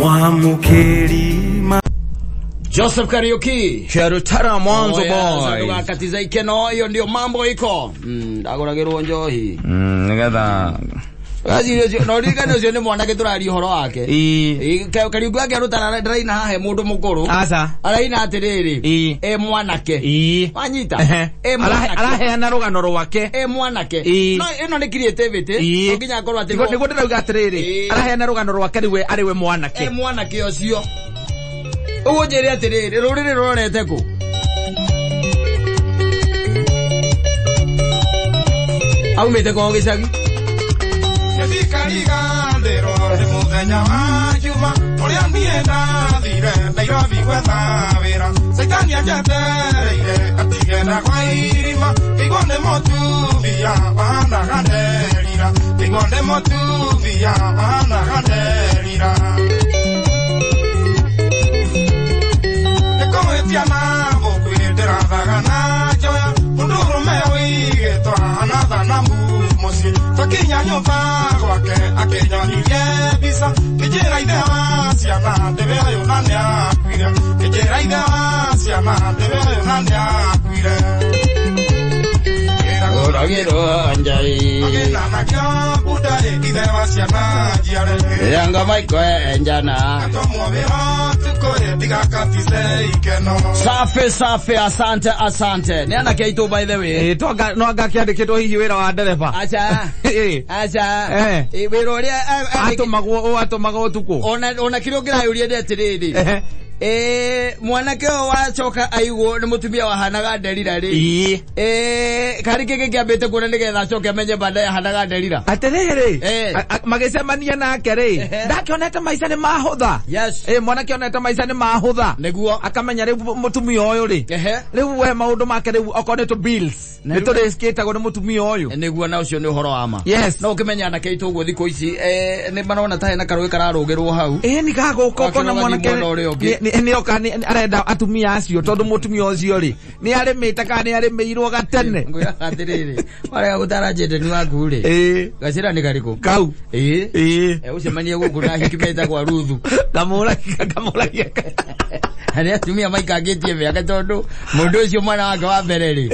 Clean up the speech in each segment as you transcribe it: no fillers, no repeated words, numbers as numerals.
Mwamũkĩri ma Joseph Kariuki Sharutara Mwanzo boy. Ndugakatiza ikeno hiyo ndio mambo iko. Ndagũragĩrwo njohi. Nigetha No ririkane ũcio nĩ mwanake tũraria ũhoro wake. Ii. Kariuki wake arutana ndaraina haha he mũndũ mũkũrũ. Aca. Araina atĩrĩrĩ. Ii. E mwanake. Ii. Wanyita. Ehe. E mwanake. Araheana rũgano rwake. E mwanake. Ii. No ĩno nĩ creativity. Ii. No nginya akorwo atĩ Nĩguo ndĩrauga atĩrĩrĩ. Ii. Araheana rũgano rwake rĩu arĩ we e mwanake. mwanake ũcio. Ũguo njĩre atĩrĩrĩ rũrĩrĩ rũrorete kũ? Aumĩte kwao gĩcagi. Gĩthikariganĩrwo nĩ mũthenya wa Juma ũrĩa niĩ ndathire Nairobi gwetha wĩra Caitani anjetereire atigenda kwa irima Kĩigwo nĩ mũtumia wahanaga nderira Kĩigwo nĩ mũtumia wahanaga nderira Nĩkũhĩtia na mũkuĩ ndĩrathaga na njoya mũndũrũme wĩigĩtwo ahana thanamu mũciĩ twakinya nyũmba gwake akĩnyonirie mbica kĩnjĩra ithe wa ciana ndĩwe ũyũ na nĩakuire kĩnjĩra ithe wa ciana ndĩwe ũyũ na nĩakuire Ũragĩrwo njai. Agĩna nakĩo bunda-rĩ ithe wa ciana njiare Rĩrĩa ngoma ikwenjana. Atũmwo wĩra ũtukũ-rĩ ndigakatice ikeno. Safi safi, asante asante. Nĩ anake aitũ by the way. Ĩ, no anga akĩandĩkĩtwo hihi wĩra wa ndereba. Aca. Ĩ. Aca. Eh. Ĩ, wĩra ũrĩa Atũmagwo ũ atũmagwo ũtukũ. ona kĩrĩa ũngĩrayũria nĩ atĩrĩrĩ. Ehe. Mwanake ũyũ wacoka aigwo nĩ mũtumia wahanaga nderira rĩ. Ii. Karĩ kĩngĩ kĩambĩte kuona nĩgetha acoke amenye baadaye ahanaga nderira. Atĩrĩrĩ. Eh. Magĩcemania nake rĩ. Ehe. Ndakĩonete maica nĩ mahũtha. Yes. Ĩ, mwanake onete maica nĩ mahũtha. Nĩguo. Akamenya rĩu mũtumia ũyũ rĩ. Ehe. Rĩu we maũndũ make rĩu okorwo nĩ tũ bills. Na Nĩ rĩu- tũrĩkĩtagwo nĩ mũtumia ũyũ. Nĩguo na ũcio nĩ ũhoro wa ma. Yes. No ũkĩmenya anake aitũ ũguo thikũ ici nĩ marona ta hena karũĩ kararũgĩrwo hau. Ĩ ni gagũka ũkona Wakĩrũga mwanake mwena ũrĩa ũngĩ. nĩ oka arenda atumia acio tondũ mũtumia ũcio rĩ nĩ arĩmĩte kana nĩ arĩmĩirwo gatene. Ngwĩraga atĩrĩrĩ, warega gũtara njendeni waku rĩ. Ĩ. Gacĩra nĩ karĩkũ? Kau. Ĩ. Ĩ. Ũcemanie gũkũ na hiki metagwo Ruthu. Kamũragia kamũragia. Harĩa atumia maikangĩtie mĩaka tondũ mũndũ ũcio mwana wake wa mbere rĩ.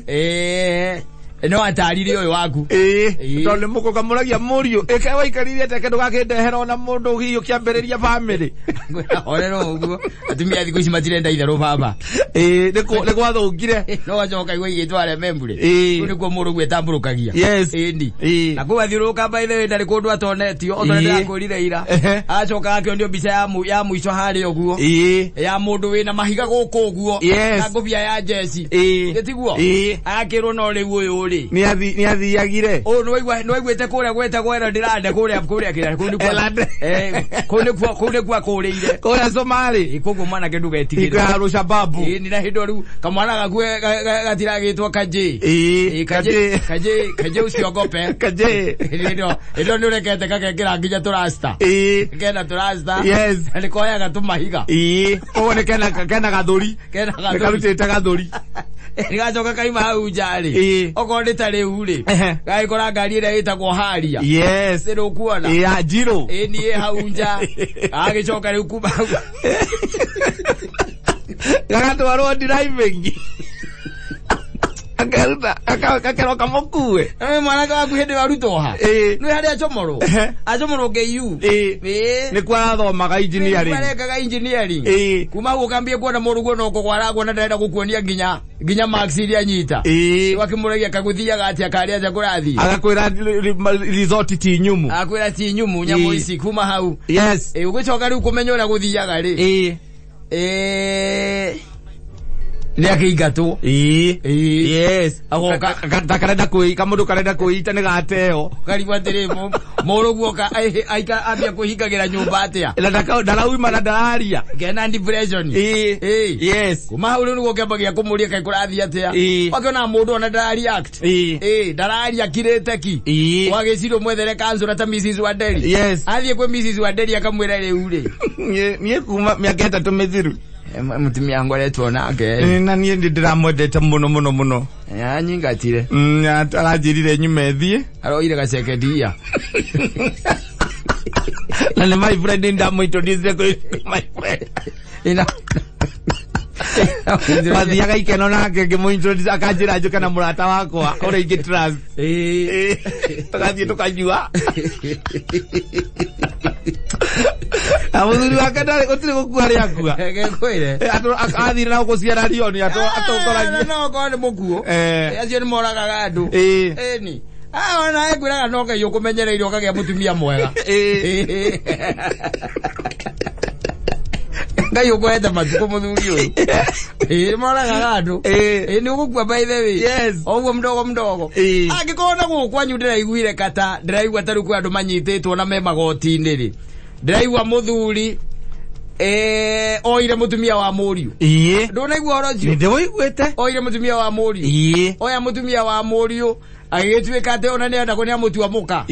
Ĩ. No atarire ũyũ waku. Ĩ. Ĩ. Tondũ nĩ mũkũ kamũragia mũriũ. Ĩke waikarire atĩa kĩndũ gakĩndehera ona mũndũ hihi ũkĩambĩrĩria bamĩrĩ. Ngwĩra horera ũguo. Atumia thikũ ici matirenda itherũ baba. Ĩ nĩ gwathũkire. No gacoka igua igĩtwo aremembure. Ĩ. Kũu nĩkuo mũrũguo etambũrũkagia. Yes. Ĩni. Ĩ. Na kũu athiũrũrũka by the way ndarĩ kũndũ atonetio otorĩa Ĩ. ndĩrakwĩrire ira. Ehe. Acoka akĩonio mbica ya mũico harĩa ũguo. Ĩ. Ya mũndũ wĩna mahiga gũkũ ũguo. Yes. Na ngũbia ya njeci. Ĩ. Gĩtiguo? Ĩ. Agakĩrwo no rĩu ũyũ rĩ. Nĩ athiagire. Ũyũ nĩwaiguĩte kũrĩa gwetagwo Eldirande kũrĩa kũrĩa kĩrĩa kũu nĩkuo Elande. Kũu nĩkuo kũu nĩkuo akũrĩire. Kũrĩa Somali. Ĩ, koguo mwanake ndũgetigĩre. Iko ya Al-Shabaab. Ĩ, ni na hĩndĩ rĩu kamwana gaku gatiragĩtwo Kajĩ. Ĩ. Ĩ, Kajĩ Kajĩ Kajĩ usiogope. Kajĩ. Hĩndĩ ĩyo nĩ ũrekete gakekĩra nginya tũrasta. Ĩ. Kena tũrasta. Yes. Na nĩkoyaga tũmahiga. Ĩ. Koguo nĩ kena gathũri. Kena Nĩ gathũri. karutĩte gathũri. Nĩgacoka kaima hau nja rĩ. Ĩ. Okorwo nĩ ta rĩu rĩ. Ehe. Gagĩkora ngari ĩrĩa ĩtagwo Harrier. Yes. Nĩ ũkuona. Ĩ ya Njirũ. Ĩ niĩ hau nja. Agĩcoka rĩu kuma hau. Gagatwarwo driving. Akeruta gakerwo kamũkue. Nĩ mwanake waku hĩndĩ ĩyo arutwo ha? Ĩ. Nĩ harĩa acomorwo? Ehe. Acomorwo KU. Ĩ. Ĩ. Nĩkuo arathomaga engineering. Arekaga engineering. Ĩ. Kuma hau ũkambia kuona mũrũguo no kũgwa araguona ndarenda gũkuonia nginya nginya marks iria anyita. Ĩ. Wakĩmũragia kagũthiaga atĩa karĩa atĩa kũrathiĩ. Agakwĩra resort ti nyumu. Akwĩra ti nyumu nyamũ Ĩ. ici kuma hau. Yes. Ĩ ũgĩcoka rĩu kũmenya ũrĩa gũthiaga rĩ. Ĩ. Ĩ. Nĩ akĩingatwo. Ĩ. Ĩ. Yes. Agoka. Ta karenda kwĩ kamũndũ karenda kwĩita nĩ gateo. Karigwo atĩrĩ mũrũguo aika ambia kwĩhingagĩra nyũmba atĩa. Na ndarauma na ndararia. Kena depression. Ĩ. Ĩ. Yes. Kuma hau rĩu nĩguo ũkĩambagia kũmũria kaĩ kũrathiĩ atĩa. Ĩ. Wakĩona mũndũ ona ndara react. Ĩ. Ĩ, ndararia akirĩte ki. Ĩ. Wagĩciria ũmwethere kanjũra ta Mrs. Wanderi. Yes. Athiĩ kwĩ Mrs. Wanderi akamwĩra rĩu rĩ. Niĩ kuma mĩaka 3 mĩthiru. Mũtumia ngoretwo nake. Na niĩ nĩ ndĩramwendete mũno mũno mũno. Anyingatire. Aranjĩrire nyume thiĩ. Aroire gacekedia. Na nĩ my friend ndamũintroduce kũrĩ my friend. Ina. Mathiaga ikeno nake ngĩmũintroduce akanjĩra njũke na mũrata wakwa ũrĩa ingĩ trust. Ĩĩ. Tũgathiĩ tũkanyua. Na mũthuri wake ndarĩ gũtirĩ gũkua rĩa akua. Reke ngwĩre. Athire na gũciara rioni atongoragia. No korwo nĩ mũkuũ. Acio nĩ moragaga andũ. Ĩni. Ah, ona ngwĩraga no Ngai ũkũmenyereire ũkagĩa mũtumia mwega. Ngai ũkũhete matukũ mũthuri ũyũ. Ĩĩ moragaga andũ. Ĩĩ nĩ ũgũkua by the way. Yes. O ũguo mdogo mdogo. Angĩkorwo na gũkũ kwanyu ndĩraiguire kata, ndĩraigua ta rĩu kwĩ andũ manyitĩtwo na me magoti-inĩ rĩ. Ndĩraigua mũthuri oire mũtumia wa mũriũ. Ndũnaigua ũhoro ũcio? Nĩndĩwũiguĩte. Oire mũtumia wa mũriũ. Oya mũtumia wa mũriũ agĩgĩtuĩka atĩ ona nĩenda kũ nĩamũtua mũka.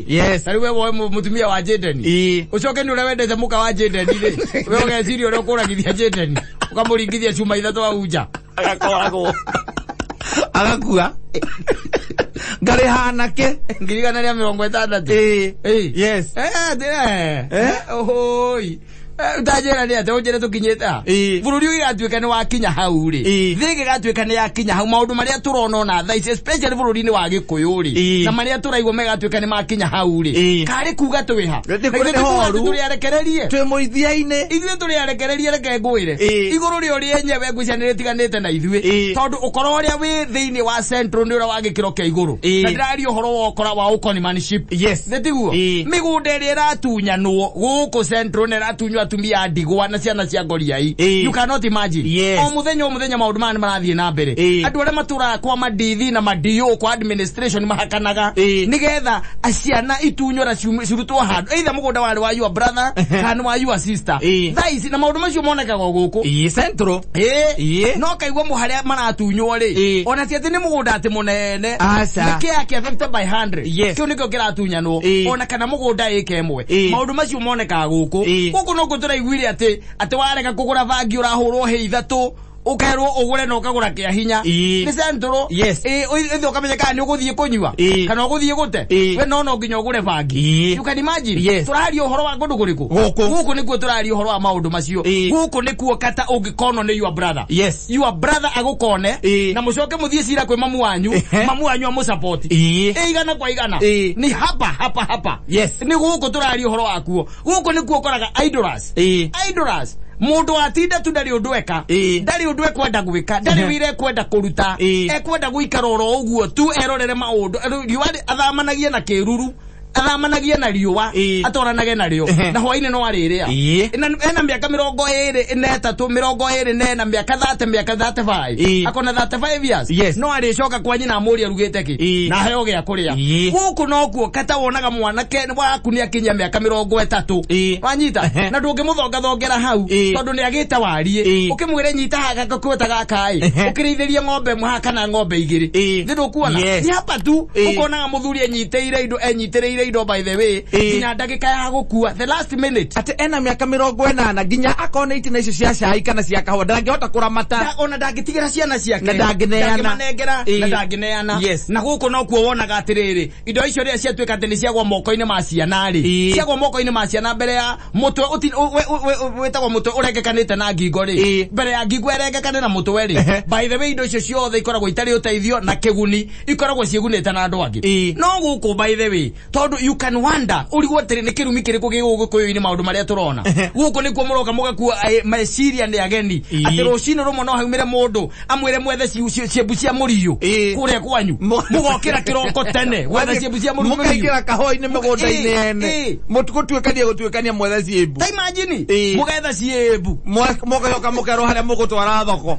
Yes. Ta rĩu we woe mũtumia wa Jaden. Ũcoke nĩ ũrĩa wendete mũka wa Jaden rĩ. We ũgeciria ũrĩa ũkũragithia Jaden. Ũkamũringithia cuma ithatũ hau nja. Agakoragwo. Agakua. Ngarĩha anake. 160,000. Yes. Ũhũi. Ũtanjĩra nĩ atĩa ũnjĩre tũkinyĩte ha? Bũrũri ũyũ ũgatuĩka nĩ wakinya hau rĩ. Thĩ ĩgĩgatuĩka nĩ yakinya hau maũndũ marĩa tũrona ona thaa ici especially bũrũri-inĩ wa Gĩkũyũ rĩ. Na marĩa tũraigua megatuĩka nĩ makinya hau rĩ. Karĩ kuga twĩ ha? Nĩ Na ithuĩ kũrĩ tikuga atĩ horu. tũrĩ arekererie. Twĩ mũithia-inĩ. Ithuĩ tũrĩ arekererie reke ngwĩre. Igũrũ rĩa ũrĩa enyewe ngwĩciria nĩ rĩtiganĩte na ithuĩ. Tondũ ũkora ũrĩa wĩ thĩinĩ wa central nĩ ũrĩa wa gĩkĩro kĩa igũrũ. Na ndĩraria ũhoro wa ũkora wa ũkonimanship. Yes. Nĩ tiguo? Mĩgũnda ĩrĩa ĩratunyanwo gũkũ central nĩ ĩratunywo atumia a ndigwa na ciana cia ngoriai. You cannot imagine. Yes. O mũthenya o mũthenya maũndũ maya nĩ marathiĩ na mbere. Andũ arĩa matũraga kwa mandithi na mandiũ kwa administration mahakanaga. Nĩgetha ciana itunywo na cirutwo handũ. Either mũgũnda warĩ wa your brother kana wa your sister. Thaa ici na maũndũ macio monekaga o gũkũ. Central. No kaigua harĩa maratunywo rĩ. Ona ti atĩ nĩ mũgũnda atĩ mũnene. Aca. Nĩ kĩa kĩa 50 by 100. Yes. Kĩu nĩkĩo kĩratunyanwo. Ona kana mũgũnda ĩka ĩmwe. Maũndũ macio monekaga gũkũ. Gũkũ no tũraiguire atĩ atĩ warega kũgũra bangi ũrahũrwo hĩ ithatũ ũkerwo ũgũre na ũkagũra kĩa hinya. Nĩ central. Yes. Ĩthĩ ũkamenya kana nĩ ũgũthiĩ kũnyua. Kana ũgũthiĩ gũte. We no no nginya ũgũre bangi. You can imagine. Tũraria ũhoro wa kũndũ kũrĩkũ? Gũkũ. Gũkũ nĩkuo tũraria ũhoro wa maũndũ macio. Gũkũ nĩkuo kata ũngĩkonwo nĩ your brother. Yes. Your brother agũkone. Na mũcoke mũthiĩ cira kwĩ mamu wanyu. Mamu wanyu amũsupport. Igana kwa igana. Ni hapa hapa hapa. Yes. Nĩ gũkũ tũraria ũhoro wakuo. Gũkũ nĩkuo ũkoraga idlers. Idlers. Mũndũ atinda tu ndarĩ ũndũ eka. Ndarĩ ũndũ ekwenda gwĩka, ndarĩ wĩra ekwenda kũruta. Ekwenda gũikara oro ũguo tu erorere maũndũ. Riũa athamanagie na kĩruru. Athamanagie na riũa, atwaranage narĩo. Na hwaĩ-inĩ no arĩrĩa. Na ena mĩaka 23, 24, mĩaka 30, mĩaka 35. Akona 35 years. Yes. No arĩcoka kwa nyina amũrie arugĩte kĩ. Na aheo gĩa kũrĩa. Gũkũ nokuo kata wonaga mwanake waku nĩ akinyia mĩaka 30. Wanyita? Na ndũngĩmũthongathongera hau tondũ nĩ agĩte wariĩ. Ũkĩmwĩre nyita haha gakwĩta gaka ĩ. Ũkĩrĩithĩrie ng'ombe ĩmwe haha kana ng'ombe igĩrĩ. Nĩ ndũkuona? Nĩ hapa tu ũkonaga mũthuri enyitĩire indo, enyitĩrĩire indo by the way nginya ndagĩka ya gũkua the last minute. Atĩ ena mĩaka 80 nginya akona itina icio cia cai kana cia kahũa ndangĩhota kũramata. Ona ndangĩtigĩra ciana ciake. Na ndangĩneana. Ndangĩmanengera na ndangĩneana. Yes. Na gũkũ nokuo wonaga atĩrĩrĩ indo icio rĩrĩa ciatuĩka atĩ nĩ ciagwa moko-inĩ ma ciana rĩ. Ciagwa moko-inĩ ma ciana mbere ya mũtwe wĩtagwo mũtwe ũrengekanĩte na ngingo rĩ. Mbere ya ngingo ĩrengekane na mũtwe rĩ. By the way indo icio ciothe ikoragwo itarĩ ũteithio na kĩguni ikoragwo ciĩgunĩte na andũ angĩ. No gũkũ by the way tondũ you can wonder ũrigwo atĩrĩ nĩ kĩrumi kĩrĩkũ gĩ gũkũ Gĩkũyũ-inĩ maũndũ marĩa tũrona. Gũkũ nĩkuo mũroka mũgakua meciria nĩ ageni. Atĩ rũcinĩ rũmwe no haumĩre mũndũ amwĩre mwethe ciĩmbu cia mũriũ kũrĩa kwanyu. Mũgokĩra kĩroko tene gwetha ciĩmbu cia mũriũ. Mũkaingĩra kahũa-inĩ mũgũnda-inĩ ene. Mũtũgũtuĩkania gũtuĩkania mwethe ciĩmbu. Ta imagine mũgetha ciĩmbu. Mũgacoka mũkerwo harĩa mũgũtwara thoko.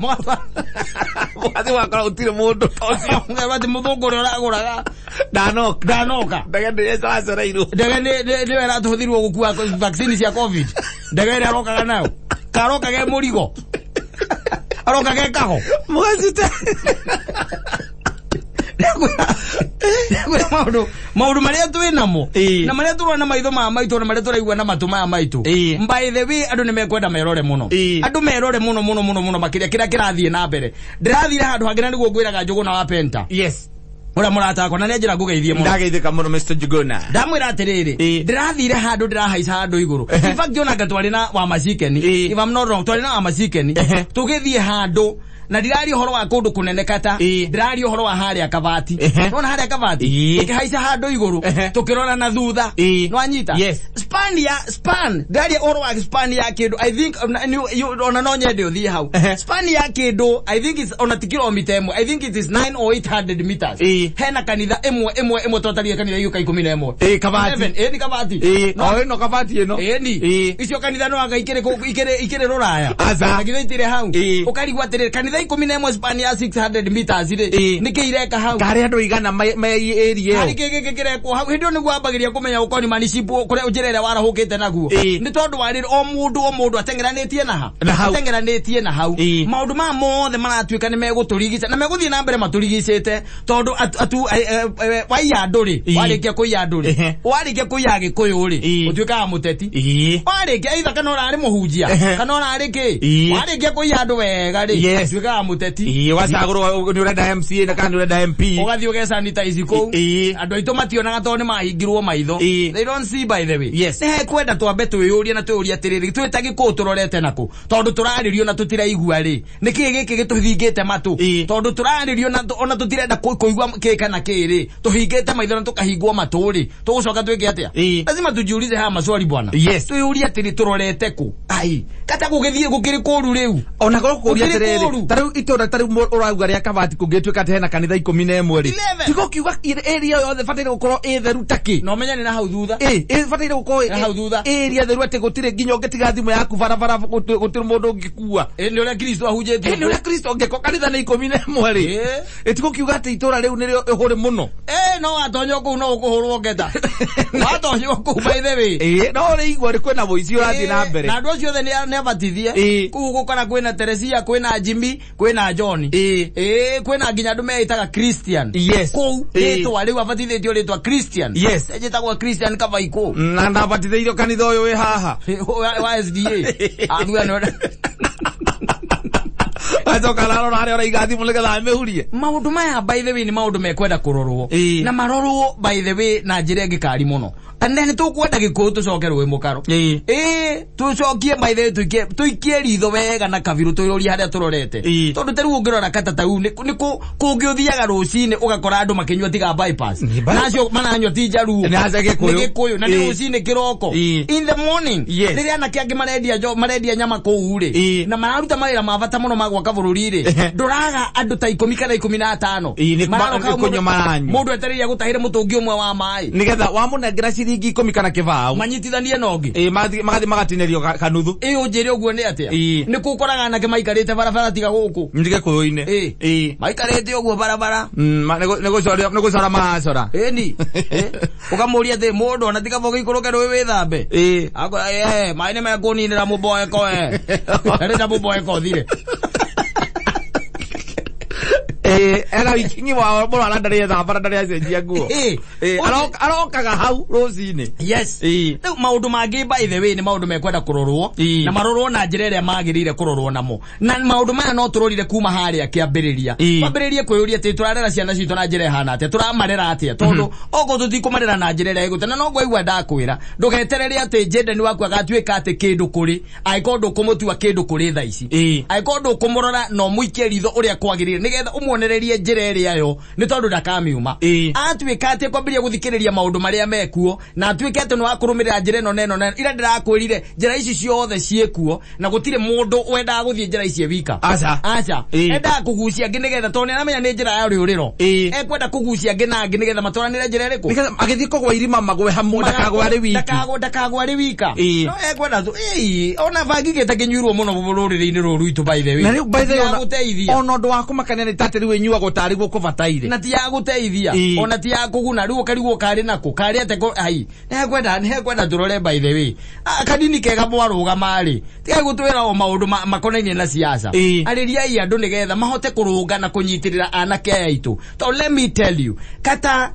Mũgathiĩ wakora gũtirĩ mũndũ ũcio. Mũkerwo atĩ mũthũngũ ũrĩa ũragũraga ndanoka. Ndanoka. Ndege nĩ ĩracereirwo. Ndege nĩyo ĩratũhũthĩrirwo gũkua vaccine cia COVID. Ndege ĩrĩa arokaga nayo. Karoka ge mũrigo. Aroka ge kaho. Mũgacite. Maũndũ maũndũ marĩa twĩ namo na marĩa tũrona maitho ma maitũ na marĩa tũraigua na matũ maya maitũ. By the way andũ nĩ mekwenda merore mũno. Andũ merore mũno mũno mũno mũno makĩria kĩrĩa kĩrathiĩ na mbere. Ndĩrathire handũ hangĩ na nĩguo ngwĩraga Njũgũna wa Penta. Yes. Ura murata wakwa na nĩ njĩra ngũgeithie mũno. Ndageithĩka mũno Mr. Njuguna. Ndamwĩra atĩrĩrĩ, ndĩrathire handũ ndĩrahaica handũ igũrũ. In fact ona twarĩ na Wamacikeni, if I'm not wrong, twarĩ na Wamacikeni, tũgĩthiĩ handũ na ndiraria ũhoro wa kũndũ kũnene kata, ndĩraria ũhoro wa harĩa Kabati. Nona harĩa Kabati, tũkĩhaica handũ igũrũ, tũkĩrora na thutha. Nĩwanyita? Yes. Span ya span, ndĩraria ũhoro wa span ya kĩndũ, I think ona no nyende ũthiĩ hau. Span ya kĩndũ, I think it's ona ti kilomita ĩmwe, I think it is 9 or 800 meters. Hena kanitha ĩmwe ĩmwe ĩmwe twatarie kanitha igĩũka 11. Kabati. Ĩĩ ni Kabati. O ĩno Kabati ĩno. Ĩĩ ni. Icio kanitha no anga ikĩrĩ ikĩrĩ rũraya. Aca. Na githĩ itirĩ hau. Ũkarigwo atĩrĩrĩ, kanitha 11 span ya 600 meters rĩ, nĩkĩ ireka hau? Karĩ andũ igana me area ĩyo. Harĩ kĩ gĩkĩ kĩrekwo hau? Hĩndĩ ĩyo nĩguo wambagĩrĩria kũmenya ũkoni maniship kũrĩa njĩra ĩrĩa warahũkĩte naguo. Nĩ tondũ wa rĩrĩ, o mũndũ o mũndũ ateng'eranĩtie na ha? Na hau. Ateng'eranĩtie na hau. Maũndũ maya mothe maratuĩka nĩ megũtũrigica na megũthiĩ na mbere matũrigicĩte tondũ waiya andũ rĩ, warĩkia kũiya andũ rĩ, warĩkia kũiya Gĩkũyũ rĩ, ũtuĩkaga mũteti. Warĩkia either kana ũrarĩ mũhunjia, kana ũrarĩ kĩ, warĩkia kũiya andũ wega rĩ, ũtuĩkaga mũteti. Wacagũrwo nĩ ũrenda MCA na kana nĩ ũrenda MP. Ũgathiĩ ũgesanitize kũu. Andũ aitũ mationaga tondũ nĩ mahingirwo maitho. They don't see by the way. Yes. Nĩ hekwenda twambe twĩyũrie na twĩyũrie atĩrĩrĩ, twĩ ta Gĩkũyũ tũrorete nakũ? Tondũ tũrarĩrio na tũtiraigua rĩ, nĩkĩĩ gĩkĩ gĩtũhingĩte matũ? Tondũ tũrarĩrio na ona tũtirenda kũigua kĩ kana kĩ rĩ, tũhingĩte maitho na tũkahingwo matũ rĩ, tũgũcoka twĩke atĩa? Lazima tujiulize haya maswali bwana. Yes. Twĩyũrie atĩrĩ, tũrorete kũ? Ai, kata gũgĩthiĩ gũkĩrĩ kũru rĩu. Ona korwo kũria Gũkĩrĩ atĩrĩrĩ, kũru. ta rĩu itũra ta rĩu ũrauga rĩa Kabati kũngĩtuĩka atĩ hena kanitha 11 rĩ, 11. tiga ũkiuga area yothe ĩbataire gũkorwo ĩ theru ta kĩ? Na ũmenye nĩ na hau thutha. Ĩbataire gũkorwo Na hau thutha. area theru atĩ gũtirĩ nginya ũngĩtiga thimũ yaku barabara gũtirĩ mũndũ ũngĩkua. Nĩ ũrĩa Kristo ahunjĩtie. Nĩ ũrĩa Kristo angĩkorwo kanitha nĩ 11 rĩ. Ĩtigo kiuga atĩ itũra rĩu nĩrĩo ĩhũrĩ mũno. No watonywo kũu no ũkũhũrwo ngeta. Watonywo kũu by the way. No ũrĩigua rĩ kwĩna mũici ũrathiĩ na mbere. Na andũ acio othe nĩ abatithie. Kũu ũgũkora kwĩna Teresia, kwĩna Jimmy, kwĩna John. Kwĩna nginya andũ meĩtaga Christian. Yes. Kũu rĩtwa rĩu abatithĩtio rĩtwa Christian. Yes. Njĩtagwo Christian Kabaikũ. Na ndabatithĩirio kanitha ũyũ wĩ haha. Wa SDA. Athuura nĩ Acoka ararora harĩa ũraiga thimũ nĩgetha amĩhurie. Maũndũ maya by the way nĩ maũndũ mekwenda kũrorwo. Na marorwo by the way na njĩra ĩngĩ kari mũno. Na nĩ tũkwenda Gĩkũyũ tũcoke rũĩ mũkaro. Tũcokie by the way tũikie ritho wega na kabirũ tũyũrie harĩa tũrorete. Tondũ ta rĩu ũngĩrora kata ta rĩu nĩ kũngĩ ũthiaga rũcinĩ ũgakora andũ makĩnyua tiga bypass. Ni bypass. Na acio maranyua ti Njaruo. Nĩ aca Gĩkũyũ. Nĩ Gĩkũyũ na nĩ rũcinĩ kĩroko. In the morning. Yes. Rĩrĩa anake angĩ marendia nyama kũu rĩ. Na mararuta mawĩra ma bata mũno ma gwaka bũrũri rĩ. Ndũraga andũ ta 10 kana 15. Nĩ Mararoka nĩ kũnyua maranyua. Mũndũ etereire gũtahĩre mũtũngi ũmwe wa maĩ. Nĩgetha wamũnengera ciringi 10 kana kĩbaũ. Manyitithanie na ũngĩ. Magathiĩ magatinĩrio kanuthu. Ũnjĩre ũguo nĩ atĩa? Nĩ kũ ũkoraga anake maikarĩte barabara tiga gũkũ? Nĩ Gĩkũyũ-inĩ. Maikarĩte ũguo barabara. Nĩ gũcora maracora. Ĩni. Ũkamũria atĩ mũndũ ona tiga ũgĩikũrũke rũĩ wĩthambe. Akora, maĩ nĩ mekũninĩra mũboeko, Arenda mũboeko ũthire. Era wikingi wa mũrwara ndarĩ ethamba na ndarĩ acenjia nguo. Arokaga hau rũcinĩ. Yes. Rĩu maũndũ mangĩ by the way nĩ maũndũ mekwenda kũrorwo. Na marorwo na njĩra ĩrĩa magĩrĩire kũrorwo namo. Na maũndũ maya no tũrorire kuma harĩa kĩambĩrĩria. Twambĩrĩrie kwĩyũria atĩ tũrarera ciana citũ na njĩra ĩhana atĩa, tũramarera atĩa, tondũ okorwo tũtikũmarera na njĩra ĩrĩa ĩgũte. Na no ngwaigua ndakwĩra, ndũgeterere atĩ Jaden waku agatuĩka atĩ kĩndũ kũrĩ, angĩkorwo ndũkũmũtua kĩndũ kũrĩ thaa ici. Angĩkorwo ndũkũmũrora na ũmũikie ritho ũrĩa kwagĩrĩire, nĩgetha ũmuonererie njĩra ĩrĩa yo, nĩ tondũ ndakamiuma. Atuĩka atĩ kwambĩrĩria gũthikĩrĩria maũndũ marĩa mekuo, na atuĩke atĩ nĩ wa kũrũmĩrĩra njĩra ĩno na ĩno na ĩno. Ira ndĩrakwĩrire, njĩra ici ciothe ciĩkuo, na gũtirĩ mũndũ wendaga gũthiĩ njĩra ici e wika. Aca. Aca. Endaga kũgucia angĩ nĩgetha, tondũ nĩaramenya nĩ njĩra ya rĩũrĩro. Ekwenda kũgucia angĩ na angĩ nĩgetha matwaranĩre njĩra ĩrĩkũ? Nĩgetha agĩthiĩ kũgwa irima magwe hamwe, ndakagwe arĩ wiki. Ndakagwe arĩ wika. No ekwenda tu, ona bangi gĩtakĩnyuirwo mũno rũrĩrĩ-inĩ rũrũ rwitũ by the way. Na rĩu by the way, Ti ya gũteithia. ona ũndũ wa kũmakania nĩ ta atĩ rĩu ĩnyuagwo tarĩ guo kũbataire. Na ti ya gũteithia. Ona ti ya kũguna. Rĩu ũkarigwo karĩ nakũ, karĩ atĩa ai. Nĩhekwenda tũrore by the way. Kanini kega mwarũgama rĩ, tigai gũtwĩra o maũndũ makonainie na siasa. Arĩriai andũ nĩgetha mahote kũrũnga na kũnyitĩrĩra anake aya aitũ. Tondũ let me tell you, kata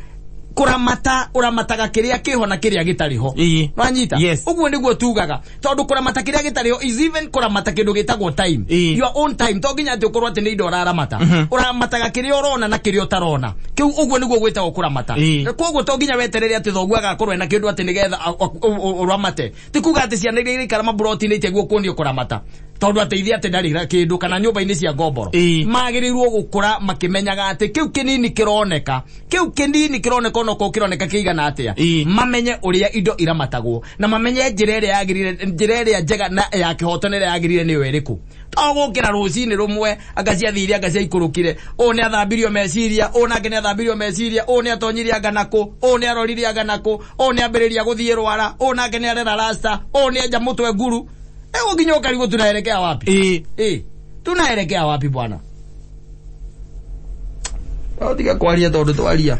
Kuramata uramataga kiria kiho na kiria gitari ho. Nwanyita? Yes. Uguo niguo tugaga. Tondu kuramata kiria gitari ho is even kuramata kindu gitagwo time. Your own time. To nginya ati ukorwo ati ni indo uraramata. Uramataga kiria urona na kiria utarona. Kiu uguo niguo gwitagwo kuramata. Koguo to nginya weterere ati thoguo agakorwo ena kindu ati nigetha uramate. Ti kuga ati ciana iria iraikara maburoti-inĩ iteguo kuonio kuramata. Tondu ateithia ati ndari kindu kana nyumba-inĩ cia ngomboro. Magĩrĩirwo gũkũra makĩmenyaga atĩ kĩu kĩnini kĩroneka. Kĩu kĩnini kĩroneka onoko kĩroneka kĩigana atĩa. Mamenye ũrĩa indo iramatagwo na mamenye njĩra ĩrĩa yagĩrĩire, njĩra ĩrĩa njega na ya kĩhoto na ĩrĩa yagĩrĩire nĩyo ĩrĩkũ. To gũkĩra rũcinĩ rũmwe anga ciathire anga ciaikũrũkire, ũũ nĩ athambirio meciria, ũũ nake nĩ athambirio meciria, ũũ nĩ atonyirie anga nakũ, ũũ nĩ arorire anga nakũ, ũũ nĩ ambĩrĩria gũthiĩ rwara, ũũ nake nĩ arera rasta, ũũ nĩ enja mũtwe nguru. Ewo nginya ũkarigwo tunaelekea wapi? Tunaelekea wapi bwana? Tiga kwaria tondu twaria.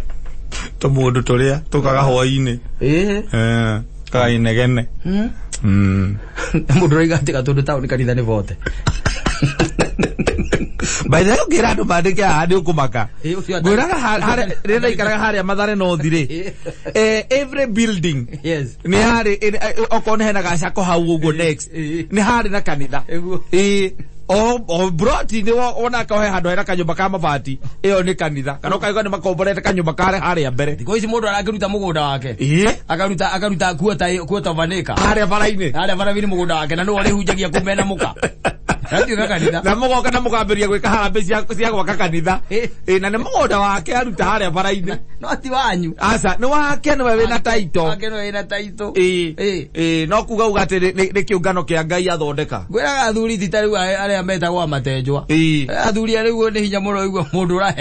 Tũmũndũ tũrĩa tũkaga hwaĩ-inĩ. Kainegene. Mũndũ ũroiga atĩ gatũndũ taũni kanitha nĩ bote. By the way, ũngĩra andũ mandĩke haha nĩ ũkũmaka. Ngwĩraga rĩrĩa ndaikaraga harĩa Mathare North rĩ, every building Yes. nĩ harĩ, okorwo nĩ hena gacako hau ũguo next, nĩ harĩ na kanitha. O broti nĩ wona he handũ hena kanyũmba ka mabati, ĩyo nĩ kanitha. Kana ũkaigua nĩ makomborete kanyũmba karĩa harĩa mbere. Thikũ ici mũndũ arakĩruta mũgũnda wake. Akaruta kuota vanĩka. Harĩa bara-inĩ. Harĩa bara-inĩ mũgũnda wake na nĩwe ũrĩhunjagia kũu mena mũka. Gatuĩka kanitha. Na mũgoka na mũkambĩrĩria gwĩka harambee cia gwaka kanitha. Na nĩ mũgũnda wake aruta harĩa bara-inĩ. No ti wanyu. Aca, nĩ wake nĩwe wĩna title. Wake nĩwe wĩna title. No kuga uga atĩ nĩ kĩũngano kĩa Ngai athondeka. Ngwĩraga athuri ti ta rĩu arĩa metagwo amatenjwa. Athuri arĩa rĩu nĩ hinya mũno ũigua mũndũ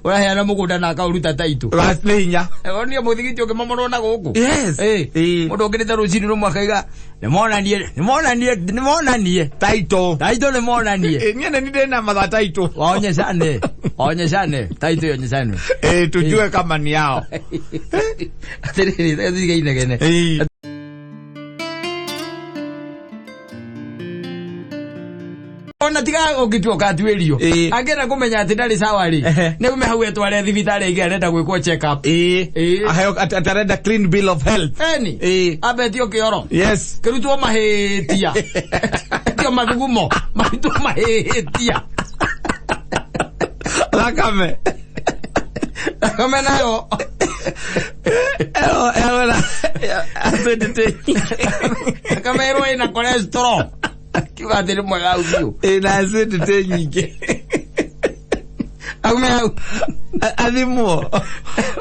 ũraheana mũgũnda na akaũruta title. Nĩ hinya. Onire mũthigiti ũkĩmomorwo na gũkũ. Yes. Mũndũ ũkĩrĩte rũcinĩ rũmwe akaiga nĩmonanie nĩmonanie nĩmonanie title. Title nĩmonanie. Niĩ nĩ ndĩ na matha title. Waonyeshane. Waonyeshane. Title yonyeshane. Tujue kama ni yao. Atĩrĩrĩ, tiga inegene. Ona tiga ũngĩtua ũkatuĩrio. Angĩenda kũmenya atĩ ndarĩ sawa rĩ, nĩ ume hau etware thibitarĩ ĩngĩ arenda gwĩkwo check up. Aheo atarenda clean bill of health. Eni. Ambetio kĩoro. Yes. Kĩrutwo mahĩtia. Etio mathugumo. Marutwo mahĩtia. Thakame. Thakame nayo. Acidity. Thakame ĩrwo ĩna cholesterol. Kiuga atĩ nĩ mwega biũ. Ĩna acidity nyingĩ. Aume hau. Athimwo.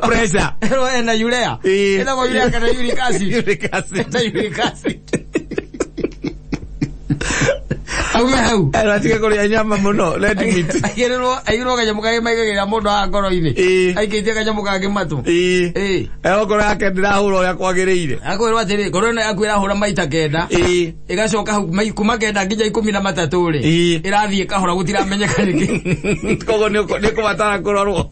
Pressure. Ĩrwo ĩna urea. Ĩtagwo urea kana uric acid. Uric acid. Ĩna uric acid. Aume hau. Ero atige kũrĩa nyama mũno. Red meat. Aigĩrĩrwo kanyamũ karĩa maigagĩrĩra mũndũ haha ngoro-inĩ. Aikĩtie kanyamũ kangĩ matũ. Ero ngoro yake ndĩrahũra ũrĩa kwagĩrĩire. Akwĩrwo atĩrĩ, ngoro ĩno yaku ĩrahũra maita 9. Ĩgacoka hau kuma 9 nginya 13 rĩ. Ĩrathiĩ kahora gũtiramenyeka nĩkĩ. Koguo nĩ kũbatara kũrorwo.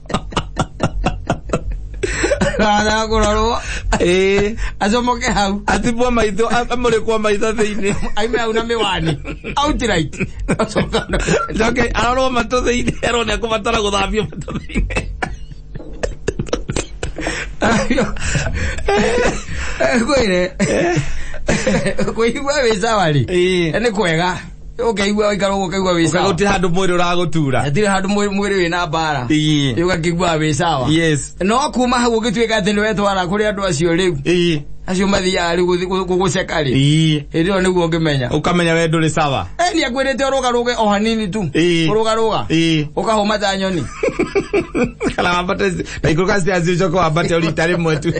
Kũbatara kũrorwo. Acomoke hau. Athimwo maitho, amũrĩkwo maitho thĩinĩ. Aime hau na mĩwani. Outright. Acoka na Njoke arorwo matũ thĩinĩ, erwo nĩ ekũbatara gũthambio matũ thĩinĩ. Kwĩre. Kũigua wĩ sawa rĩ. Nĩ kwega. Ũkaigua waikara ũguo ũkaigua wĩ sawa. Gũtirĩ handũ mwĩrĩ ũragũtura. Hatirĩ handũ mwĩrĩ wĩna mbara. Ũgakĩigua wĩ sawa. Yes. No kuma hau ũgĩtuĩka atĩ nĩ wetwara kũrĩ andũ acio rĩu. Acio mathiaga rĩu gũgũceka rĩ. Hĩndĩ ĩyo nĩguo ũngĩmenya. Ũkamenya we ndũrĩ sawa. Nĩ akwĩrĩte ũrũgarũge o hanini tu. Ũrũgarũga. Ũkahũma ta nyoni. Kana wambate na ikũrũka stairs ũcoke wambate o rita rĩmwe tu.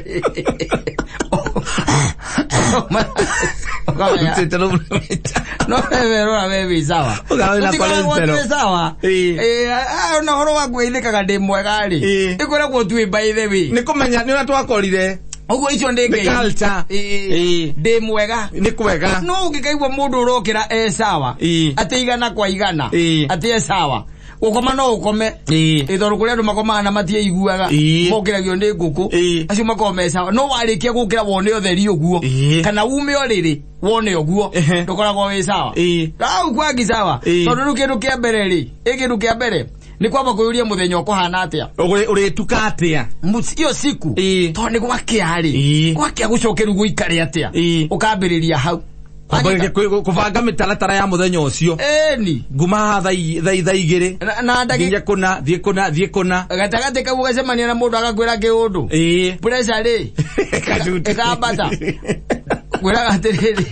No wewe rora wewe sawa. Ũgawa wĩna cholesterol. Sawa. Ona ũhoro wa kwĩithĩkaga ndĩ mwega rĩ. Ĩkoragwo tu by the way. Nĩ kũmenya nĩ ũrĩa twakorire. Ũguo icio ndĩ Nĩ culture. Ndĩ mwega. Nĩ kwega. No ũngĩkaigua mũndũ ũrokĩra e sawa. Atĩ 100 kwa 100. Atĩ e sawa. Gũkoma no ũkome. Tondũ kũrĩ andũ makomaga na matiĩiguaga. Mokĩragio nĩ ngũkũ. Acio makoragwo me sawa. No warĩkia gũkĩra wone ũtheri ũguo. Kana ume ũrĩrĩ wone ũguo. Ndũkoragwo wĩ sawa. Hau kwangi sawa. Tondũ rĩu kĩndũ kĩa mbere rĩ, kĩndũ kĩa mbere Nĩ kwamba kwĩyũria mũthenya ũkũhana atĩa. Ũrĩtuka atĩa? Iyo siku. Tondũ nĩ gwakĩa rĩ. Gwakĩa gũcoke rĩu gũikare atĩa. Ũkambĩrĩria hau. Kũbanga mĩtaratara ya mũthenya ũcio. Ĩni. Nguma haha thaa igĩrĩ. Na ndagĩka nginya kũna, thiĩ kũna, thiĩ kũna. Gatagatĩ kau ũgacemania na mũndũ agakwĩra kĩũndũ. Pressure rĩ. Ĩkambata. Ngwĩraga atĩrĩrĩ.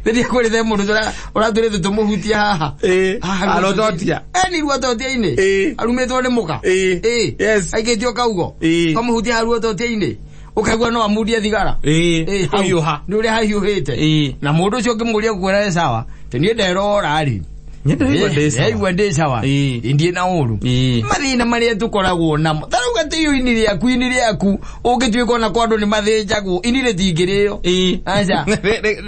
Rĩrĩa kwĩrĩte mũndũ ũratwĩrĩte tũmũhutie haha. Arototia. Ĩni ruototia-inĩ. Arumĩtwo nĩ mũka. Yes. Aikĩtio kaugo. Kamũhutia haha ruototia-inĩ. Ũkaigua no amundie thigara. Kũhiũha. Nĩ ũrĩa hahiũhĩte. Na mũndũ ũcio ũngĩmũria gũkwĩra nĩ sawa. Tĩ niĩ nderora rĩ. Ndĩraigua ndĩ sawa. Ndiĩ na ũru. Mathĩna marĩa tũkoragwo namo. Ta rĩu atĩ iyo ini rĩaku, ini rĩaku ũngĩtuĩka ona kwa andũ nĩ mathĩnjagwo, ini rĩtingĩrĩo. Aca.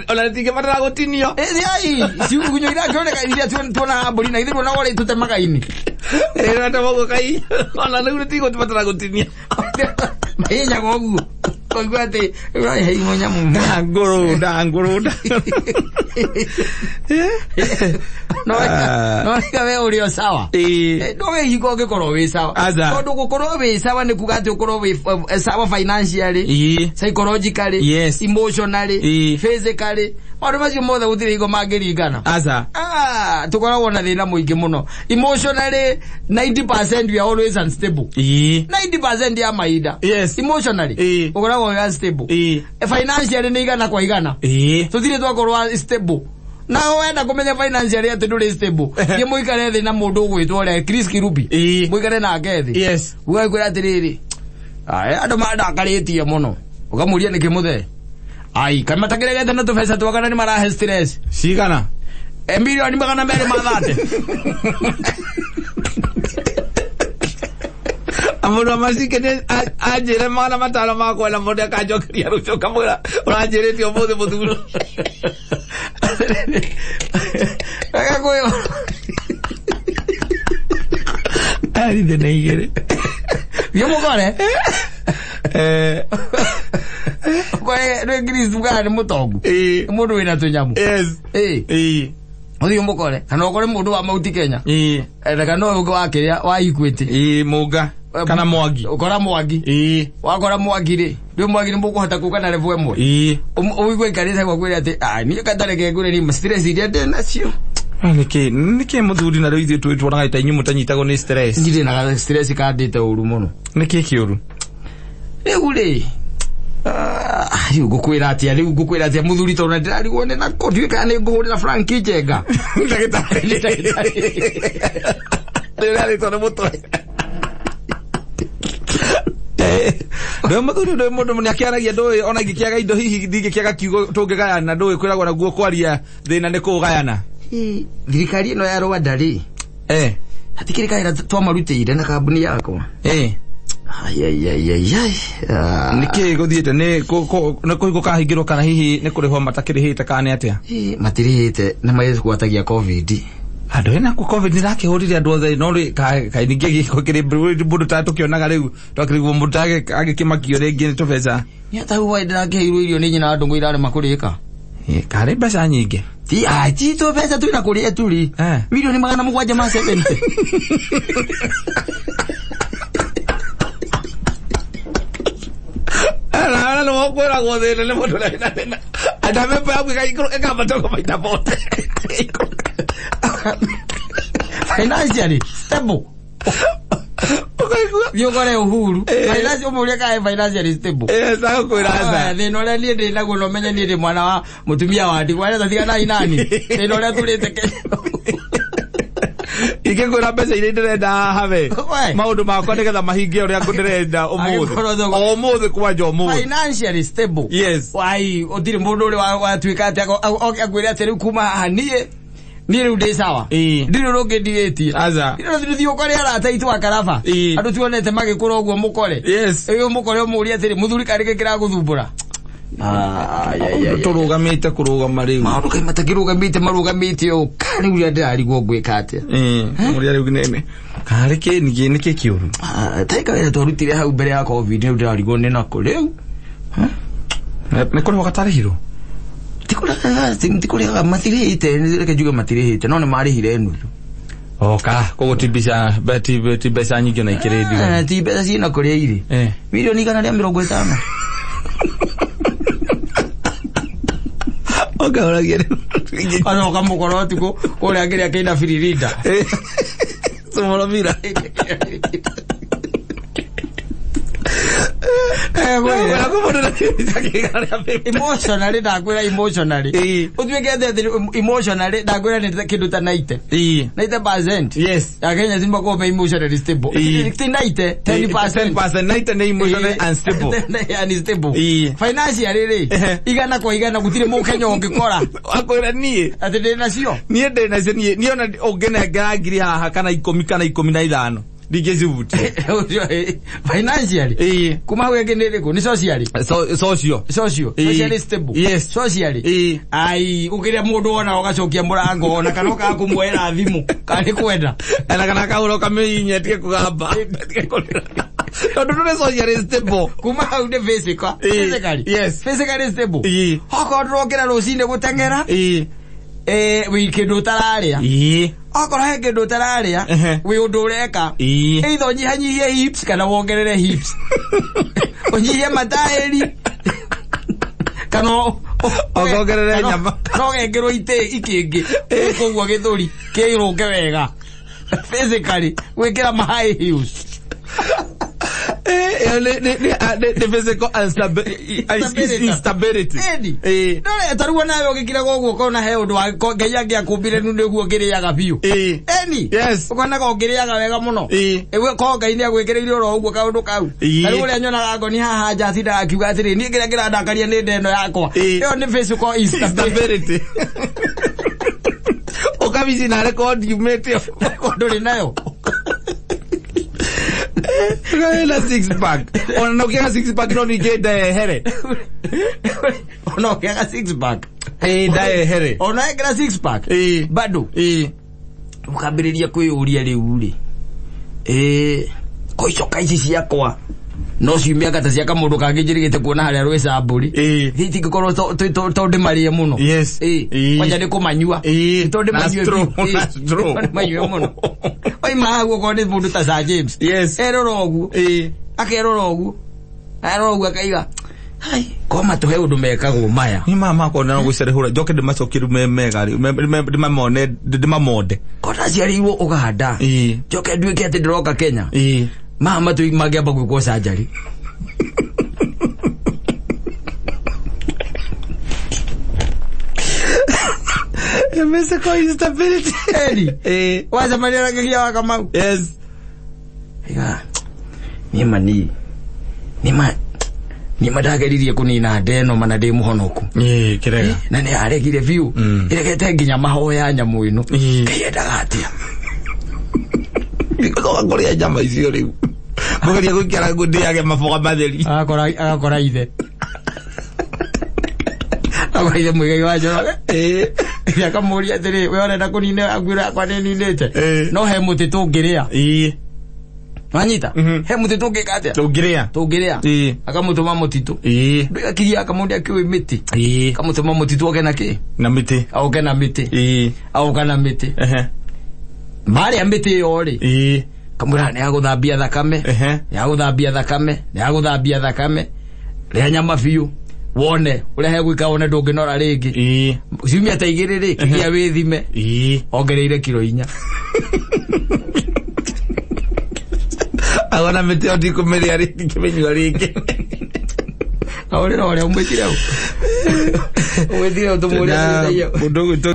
Ona rĩtingĩbatara gũtinio. Ai, ciugunyo irakĩoneka iria tuonaga mbũri na ithuĩ tuonaga ũrĩa tũtemaga ini. Rĩratema kai. Ona rĩu rĩtigũbatara gũtinio. Mahihinyaga ũguo. Ũkaigua atĩ ũraheirwo nyamũ. Ndangũrũnda, ngũrũnda. No we ũrĩ o sawa. No we hingo ũngĩkorwo wĩ sawa. Tondũ gũkorwo wĩ sawa nĩ kuga atĩ ũkorwo wĩ sawa financially, psychologically, emotionally, physically. Maũndũ macio mothe gũtirĩ hingo mangĩringana. Tũkoragwo na thĩna mũingĩ mũno. Emotionally 90% we are always unstable. 90% ya mahinda. Emotionally ũkoragwo wĩ unstable. Financially nĩ igana kwa igana. Tũtirĩ twakorwo stable. Na wenda kũmenya financially atĩ ndũrĩ stable. Thiĩ mũikare thĩ na mũndũ ũgwĩtwo ũrĩa Chris Kirubi. Mũikare nake thĩ. Ũgakwĩra atĩrĩrĩ, andũ mandakarĩtie mũno. Ũkamũria nĩkĩ mũthee. Ai, kana matakĩregete na tũbeca twakwa na nĩ marahe stress. Cigana? Milioni 230. Mũndũ wa macike nĩ anjĩre 500 makwa na mũndũ akanjokeria rũciũ kamwĩra ũranjĩrĩte ũmũthĩ mũthuro. Agakwĩra. Arithe na igĩrĩ. Thiĩ mũkore. Ũkore nĩ Chris ugaga nĩ mũtongu. Nĩ mũndũ wĩna tũnyamũ. Ũthiĩ ũmũkore. Kana ũkore mũndũ wa Mount Kenya. Kana ũyũ ũngĩ wa kĩrĩa wa Equity. Mũnga. Kana Mwangi. Ũkora Mwangi. Wakora Mwangi rĩ, rĩu Mwangi nĩ mũkũhota kuka na level ĩmwe. Ũigue aikarĩte gwakwĩra atĩ, niĩ katareke ngwĩre niĩ stress iria ndĩ nacio. Nĩkĩ mũthuri na rĩu ithuĩ tuonaga ta inyuĩ mũtanyitagwo nĩ stress? Ndirĩ na stress kandĩte ũru mũno. Nĩkĩ kĩũru? Rĩu rĩ, rĩu ngũkwĩra atĩa, rĩu ngũkwĩra atĩa mũthuri tondũ ndĩrarigwo nĩ nako, ndiũĩ kana nĩ ngũhũrĩra Frank Njenga. Ndagĩtarĩ. Ndĩrarĩtwo nĩ mũtwe. Ndũĩ mũthuri ndũĩ mũndũ nĩ akĩaragia ndũĩ ona ingĩkĩaga indo hihi ndingĩkĩaga kiugo tũngĩgayana ndũĩ kwĩragwo naguo kwaria thĩna nĩ kũũgayana. Thirikari ĩno ya Rwanda rĩ, hatikĩrĩ kawĩra twamarutĩire na kambuni yakwa. Nĩkĩ gũthiĩte nĩ kũhingwo kahingĩrwo kana hihi nĩ kũrĩhwo matakĩrĩhĩte kana nĩ atĩa? Matirĩhĩte na magwatagia COVID. Andũ ena ku COVID nĩrakĩhũrire andũ othe no rĩ kaĩ ningĩ gĩko kĩrĩ mũndũ ta tũkĩonaga rĩu twakĩrigwo mũndũ ta agĩkĩmakio rĩngĩ nĩ tũbeca. Nĩ ata hau ndĩrakĩheirwo irio nĩ nyina wa ndũng'ũ irarema kũrĩka. Karĩ mbeca nyingĩ. Ti ti tũbeca twĩna kũrĩa tũrĩ. Milioni 770. Ara no kwĩragwo thĩna nĩ mũndũ ũrĩa wĩna thĩna. Andũ a mĩmbo yaku ĩkambata ũguo maita mothe. Financially stable. Ũkaigua? Thiĩ ũkore Uhuru. Finance ũmũrie kana financially stable. Agũkwĩra aca. Thĩna ũrĩa niĩ ndĩ naguo na ũmenye niĩ ndĩ mwana wa mũtumia wa ndigwa arĩa tatiganai nani. Thĩna ũrĩa tũrĩte Kenya. Ingĩkwĩra mbeca iria ndĩrenda haha we. Maũndũ makwa nĩgetha mahingie ũrĩa ndĩrenda ũmũthĩ. Ũmũthĩ kwanja ũmũthĩ. Financially stable. Wai, ũtirĩ mũndũ ũrĩ watuĩka atĩ akwĩre atĩ rĩu kuma haha niĩ rĩu ndĩ sawa. Ndirĩ ũndũ ũngĩ ndirĩtie. Thiĩ ũkore arata aitũ a Karaba. Andũ tuonete magĩkũra ũguo mũkore. Mũkore ũmũrie atĩrĩ, mũthuri karĩ kĩ kĩragũthumbũra? Tũrũgamĩte kũrũgama rĩu. Maũndũ kaĩ matakĩrũgamĩte marũgamĩte ũũ. Karĩ ũrĩa ndĩrarigwo ngwĩka atĩa? Ũrĩa rĩu nene. Karĩ kĩ nĩkĩ kĩũru? Tarĩ kawĩra twarutire hau mbere ya COVID rĩu ndĩrarigwo nĩ nako rĩu. Nĩ kũrĩhwo gatarĩhirwo? Ti kũrĩhaga matirĩhĩte, reke njuge matirĩhĩte, no nĩ marĩhire nuthu. Oka koguo ti mbeca ti mbeca nyingĩ ona ikĩrĩ ndiganu. Ti mbeca ciĩna kũrĩa irĩ. Milioni 150. Ũkaũragia rĩu. Ona ũkamũkora ũtukũ kũrĩa kĩrĩa kĩna biririnda. Sumoromira. Emotionally ndakwĩra emotionally. Ũtuĩke atĩ emotionally ndakwĩra nĩ kĩndũ ta 90. 90%. Yes. Ya Kenya si makorwo me emotionally stable. Ti 90, 10%. 10%, 90 nĩ emotionally unstable. Unstable. Financially rĩ, 100% gũtirĩ mũkenya ũngĩkora. Akwĩra niĩ. Atĩ ndĩ nacio. Niĩ ndĩ nacio niĩ niĩ ona ũngĩnengera ngiri haha kana 10 kana 15 ndingĩcihutia. Financially. Kuma hau ĩngĩ nĩ ĩrĩkũ? Nĩ socially. Socio. Socio. Socially stable. Yes. Socially. Ai, ũkĩrĩa mũndũ wona ũgacokia mũrango ona kana ũkaga kũmuoera thimũ kana nĩ kwenda. Ona kana akahũra ũkamĩhihinya ĩtige kũgamba. Ĩtige kũrĩra. Tondũ ndũrĩ socially stable. Kuma hau nĩ physical. Physically. Yes. Physically stable. Okorwo ndũrokĩra rũcinĩ gũteng'era. Wĩ kĩndũ ũtararĩa. Okorwo he kĩndũ ũtararĩa, wĩ ũndũ ũreka. Either ũnyihanyihie hips kana wongerere hips. Ũnyihie mataĩri. Kana Ũkongerere nyama. No ũgekĩrwo itĩ ikĩngĩ. Koguo gĩthũri kĩrũnge wega. Physically, gwĩkĩra ma high heels. Nĩ physical instability. Eni. Ta rĩu onawe ũgĩkiraga ũguo ũkona he ũndũ wa Ngai angĩakũmbire nĩ nĩguo ũngĩrĩaga biũ. Eni. Yes. Ũkonaga ũngĩrĩaga wega mũno. Ko Ngai nĩ agwĩkĩrĩire oro ũguo kaũndũ kau. Ta rĩu ũrĩa nyonaga ngoni haha nja atindaga akiuga atĩrĩ, niĩ kĩrĩa kĩrandakaria nĩ nda ĩno yakwa. Ĩyo nĩ physical instability. Ũkabici na rekondi yumĩte. Ndũrĩ nayo. Wĩna six pack. Ona no ũkĩaga six pack no ningĩ nda yehere. Ona ũkĩaga six pack. Nda yehere. Ona wekĩra six pack. Bado. Ũkambĩrĩria kwĩyũria rĩu rĩ. Ko icoka ici ciakwa no ciumia ngata cia kamũndũ kangĩ njĩrĩgĩte kuona harĩa rwĩca mbũri. Hihi tingĩkorwo to ndĩmarĩe mũno. Yes. Kwanja nĩ kũmanyua. To ndĩmanyue biũ. Ndĩmanyue mũno. Oima hau okorwo nĩ mũndũ ta Sir James. Yes. Erora ũguo. Akerora ũguo. Erora ũguo akaiga, hai, ko matũhe ũndũ mekagwo maya. Ni mama akona no gũcerehũra njoke ndĩmacokie rĩu me mega rĩu ndĩmamone ndĩmamonde. Ko ndaciarĩirwo Ũganda. Njoke nduĩke atĩ ndĩroka Kenya. Mama matũ mangĩamba gwĩkwo surgery. Physical instability. Eni. Wacemania na Kĩgia wa Kamau. Yes. Iga. Nĩma ni. Nĩma nĩma ndageririe kũnina nda ĩno mana ndĩ mũhonoku. Kĩrega. Na nĩ aregire biũ. Ĩregete nginya mahoya nyamũ ĩno. Ngai endaga atĩa? Nĩgũcoka kũrĩa nyama icio rĩu. Mũgeria gũikara ndĩage maboga matheri. Agakora ithe. Agakora ithe Mũigai wa Njoroge. Akamũria atĩrĩ, we ũrenda kũnina ngwĩra yakwa nĩ ninĩte. No he mũtĩ tũngĩrĩa. Wanyita? He mũtĩ tũngĩka atĩa? Tũngĩrĩa. Tũngĩrĩa. Akamũtũma mũtitũ. Ndũgakiria akamũria akĩũĩ mĩtĩ. Akamũtũma mũtitũ oke na kĩ? Na mĩtĩ. Oke na mĩtĩ. Aoka na mĩtĩ. Marĩa mĩtĩ ĩyo rĩ. Kamũra nĩ yagũthambia thakame. Nĩ yagũthambia thakame. Nĩ yagũthambia thakame. Rĩa nyama biũ. Wone ũrĩa hegwĩka wone ndũngĩnora rĩngĩ. Ciumia ta igĩrĩ rĩ, kĩgia wĩthime. Ongereire kiro 4. Agona mĩtĩ ĩyo ndikũmĩrĩa rĩngĩ, ndingĩmĩnyua rĩngĩ. Ahũrĩra ũrĩa ũmwĩtire ũ. Ũmwĩtire ũ tũmũrie. Mũndũ ũgwĩtwo